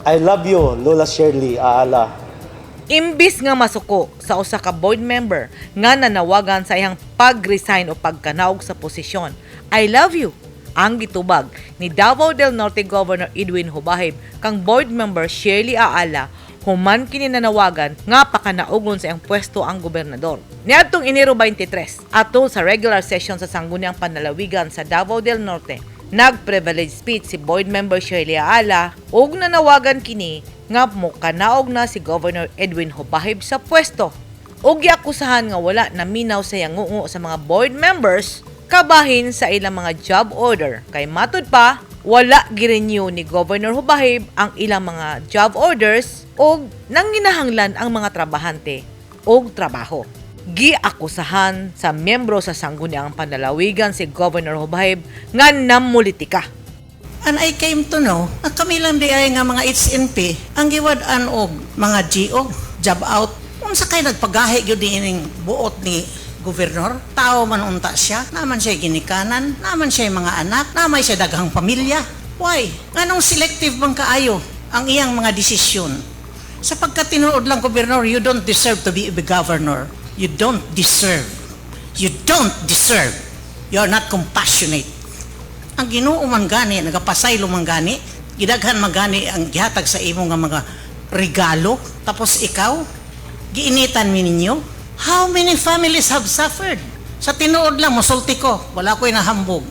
I love you, Lola Shirley Aala. Imbis nga masuko sa usa ka board member nga nanawagan sa iyang pag-resign o pagkanaog sa posisyon, "I love you" ang gitubag ni Davao del Norte Governor Edwin Jubahib kang board member Shirley Aala human kini nanawagan nga pakanaugon sa iyang pwesto ang gobernador. Niadtong Enero 23, atol sa regular session sa Sangguniang Panlalawigan sa Davao del Norte, nag-privilege speech si board member Shirley Aala ug nanawagan kini nga mokanaog na si Governor Edwin Jubahib sa pwesto ug giakusahan nga wala naminaw sa yangungo sa mga board members kabahin sa ilang mga job order, kay matud pa wala girenew ni Governor Jubahib ang ilang mga job orders ug nanginahanglan ang mga trabahante og trabaho. Giakusahan sa miyembro sa Sangguniang Panlalawigan si Governor Jubahib nga namulitika. And I came to know na kami lang diay nga mga HNP ang giwad-an og mga GO, job out. Unsa kay nagpagahi gyud ining buot ni gobernador? Tao man unta siya, naman siya ginikanan, naman siya mga anak, namay siya daghang pamilya. Why? Nganong selective bang kaayo ang iyang mga desisyon? Sapagkat tinuod lang, gobernador, you don't deserve to be a governor. You don't deserve. You don't deserve. You are not compassionate. Ang Ginoo man gani, nagapasaylo man gani, gidaghan man gani ang gihatag sa imo nga mga regalo, tapos ikaw, giinitan mi ninyo. How many families have suffered? Sa tinuod lang, musulti ko, wala ko'y nahambog.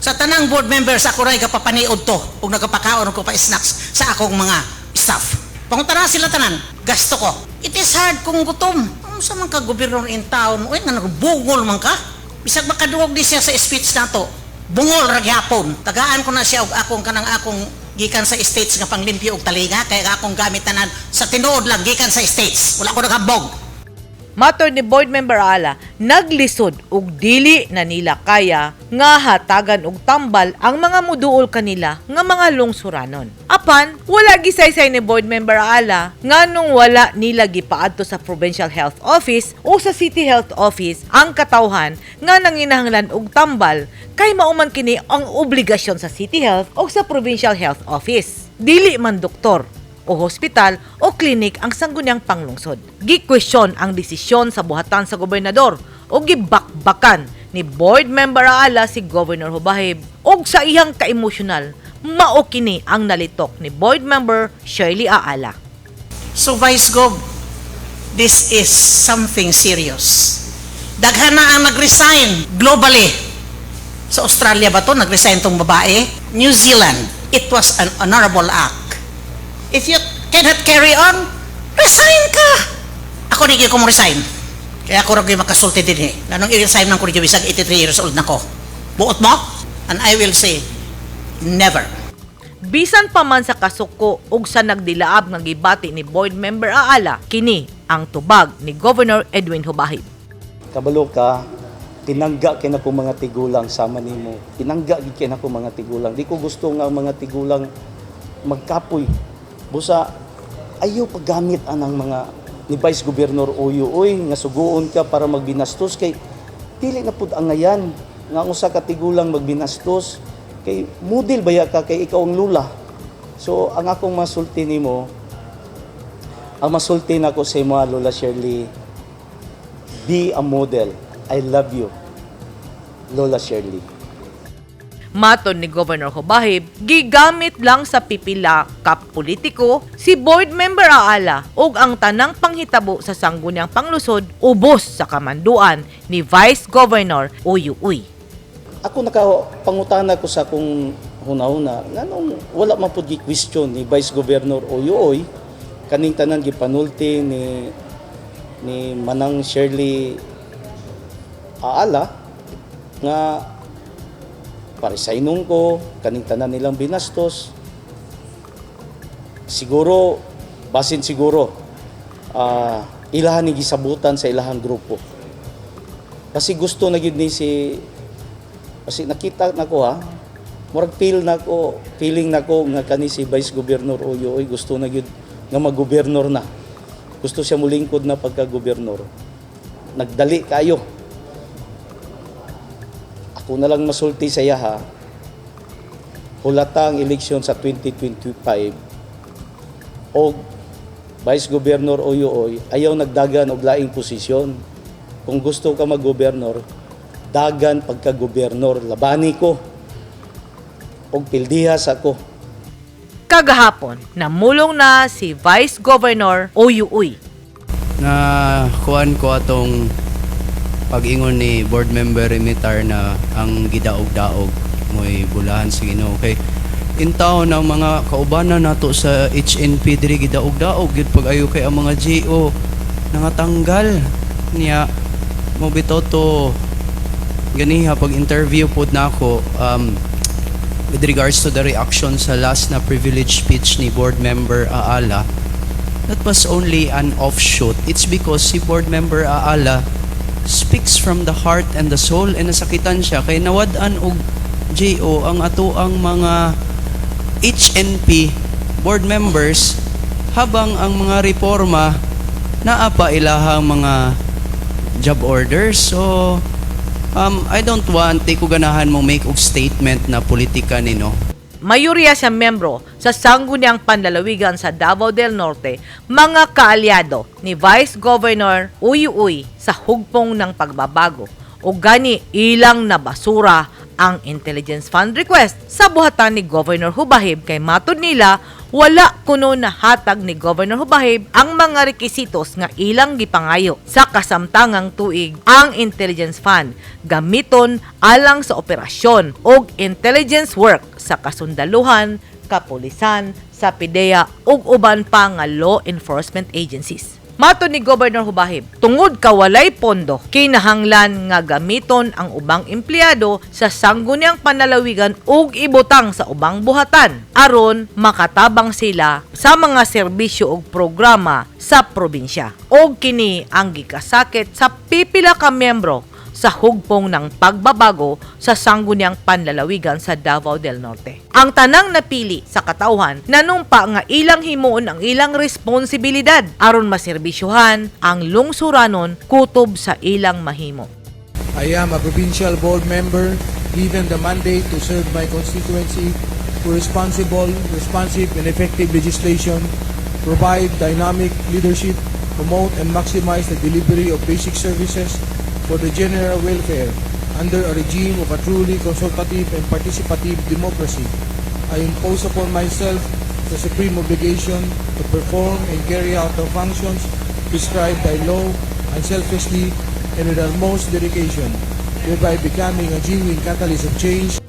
Sa tanang board members, ako ray kapapaniod to, ug nagapakaon ko pa snacks sa akong mga staff. Pangutana sila tanan, gasto ko. It is hard kung gutom. Unsa man ka gobernador in town, uy, nga bungol man ka. Bisag makaduog di siya sa speech nato. Bungol ra gyapon. Tagaan ko na siya og akong kanang akong gikan sa States nga panglimpyo og talinga, kay akong gamit tanan sa tinuod lang gikan sa States. Wala ko naghambog. Matod ni board member Aala, naglisod og dili na nila kaya nga hatagan og tambal ang mga muduol kanila nga mga lungsuranon. Apan, wala gisaysay ni board member Aala nganong wala nila gipaadto sa Provincial Health Office o sa City Health Office ang katawhan nga nanginahanglan og tambal, kay mao man kini ang obligasyon sa City Health o sa Provincial Health Office. Dili man doktor o hospital o klinik ang Sangguniang Panglungsod. Gi-question ang desisyon sa buhatan sa gobernador o gibakbakan ni board member Aala si Governor Jubahib, og sa iyang ka-emosyonal, mao kini ang nalitok ni board member Shirley Aala. So Vice Gov, this is something serious. Daghan na ang nag-resign globally. Sa Australia ba to nag-resign tong babae? New Zealand, it was an honorable act. If you cannot carry on, resign ka. Ako di ko mo resign. Kaya ako ra gyud makasulti din eh. Nganong i-resign man ko rin, bisag 83 years old na ko? Buot mo? And I will say, never. Bisan pa man sa kasuko ug sa nagdilaab nga gibati ni board member Aala, kini ang tubag ni Governor Edwin Jubahib. Kabalo ka, tinangga kay nako mga tigulang sama nimo. Tinangga gid kay nako mga tigulang. Di ko gusto nga ang mga tigulang magkapoy. Busa ayaw paggamit anang mga ni Vice Governor Oyo, oy, nga suguon ka para magbinastos, kay dili na pud angayan nga ang usa ka tigulang magbinastos, kay model baya ka, kay ikaw ang lula. So ang akong masulti nimo, ang masulti nako sa imo, Lola Shirley, be a model. I love you, Lola Shirley. Matod ni Governor Jubahib, gigamit lang sa pipila ka politiko si board member Aala ug ang tanang panghitabo sa Sangguniang Panglusod ubos sa kamanduan ni Vice Governor Oyo Uy. Ako, naka pangutana ko sa akong hunahuna, nganong wala man pud gi-question ni Vice Governor Oyo Uy kaning tanan gipanulti ni Manang Shirley Aala nga paresignon ko kaning tanan nilang binastos? Siguro, basin siguro ilahan ni gisabutan sa ilahang grupo kasi gusto na gyud ni si, kasi nakita na ko, ha, murag feel na ko, feeling na ko nga kani si Vice Governor Oyo oy, gusto na gyud nga mag-gobernur na. Gusto siya mulingkod na pagka-gobernur. Nagdali kayo. Ako na lang masulti sa iya, ha. Hulata ang eleksyon sa 2025. Og Vice Governor Oyoy, ayaw nagdagan og laing posisyon. Kung gusto ka mag-gobernur, dagan pagka-gobernur, labani ko. Og pildihas ako. Kagahapon, namulong na si Vice Governor Oyo Uy. Na kuan ko atong pag-ingon ni board member Remitar na ang gidaog-daog mo'y bulahan sa Ginoo, kay intaw ng mga kaubanan nato sa HNP diri, gidaog-daog gyud pag-ayo kay ang mga GO nangatanggal niya mo. Bitaw to ganiha pag interview pod nako with regards to the reaction sa last na privilege speech ni board member Aala, that was only an offshoot. It's because si board member Aala speaks from the heart and the soul, and nasakitan siya kay nawad-an og GO ang ato ang mga HNP board members habang ang mga reforma naa pa ilahang mga job orders. So I don't want, di ko ganahan mo make og statement na politika nino. Mayoriya sa membro sa Sangguniang Panlalawigan sa Davao del Norte, mga kaalyado ni Vice Governor Uy Uy sa Hugpong ng Pagbabago. O gani ilang nabasura ang intelligence fund request sa buhatan ni Governor Hubahib kay matud nila wala kuno nahatag ni Governor Hubahib ang mga rekisitos nga ilang gipangayo. Sa kasamtangang tuig, ang intelligence fund gamiton alang sa operasyon og intelligence work sa kasundaluhan, kapulisan, sa PDEA ug uban pa nga law enforcement agencies. Matod ni Governor Hubahib, tungod ka walay pondo, kinahanglan nga gamiton ang ubang empleyado sa Sangguniang Panlalawigan ug ibutang sa ubang buhatan aron makatabang sila sa mga serbisyo ug programa sa probinsya. Og kini ang gikasakit sa pipila ka miyembro sa Hugpong ng Pagbabago sa Sangguniang Panlalawigan sa Davao del Norte. Ang tanang napili sa katawhan nanumpa nga ilang himuon ang ilang responsibilidad aron maserbisyuhan ang lungsuranon kutob sa ilang mahimo. I am a provincial board member given the mandate to serve my constituency through responsible, responsive, and effective legislation, provide dynamic leadership, promote and maximize the delivery of basic services for the general welfare under a regime of a truly consultative and participative democracy. I impose upon myself the supreme obligation to perform and carry out the functions prescribed by law unselfishly and with utmost dedication, thereby becoming a genuine catalyst of change.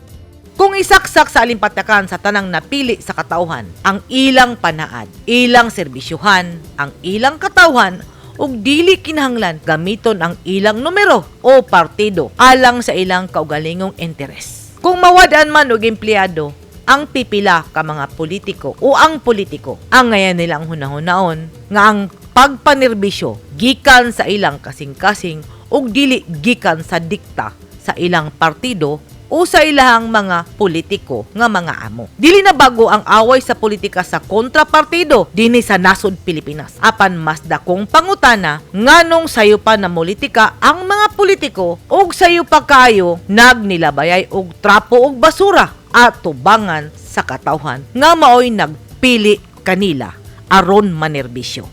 Kung isaksak sa alimpatakan sa tanang napili sa katawhan ang ilang panaad, ilang serbisyuhan, ang ilang katawhan ug dili kinahanglan gamiton ang ilang numero o partido alang sa ilang kaugalingong interes. Kung mawad-an man og empleyado ang pipila ka mga politiko o ang politiko, ang ngayon nilang hunahunaon nga ang pagpanerbisyo gikan sa ilang kasing-kasing ug dili gikan sa dikta sa ilang partido o sa ilahang mga politiko nga mga amo. Dili na bago ang away sa politika sa kontrapartido dinhi sa nasod Pilipinas. Apan mas dakong pangutana, nganong sayo pa na politika ang mga politiko ug sayo pa kayo nagnilabayay og trapo og basura at tubangan sa katawhan nga maoy nagpili kanila aron manerbisyo?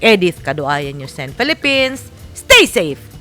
Edith Kaduayan, News 10 Philippines. Stay safe.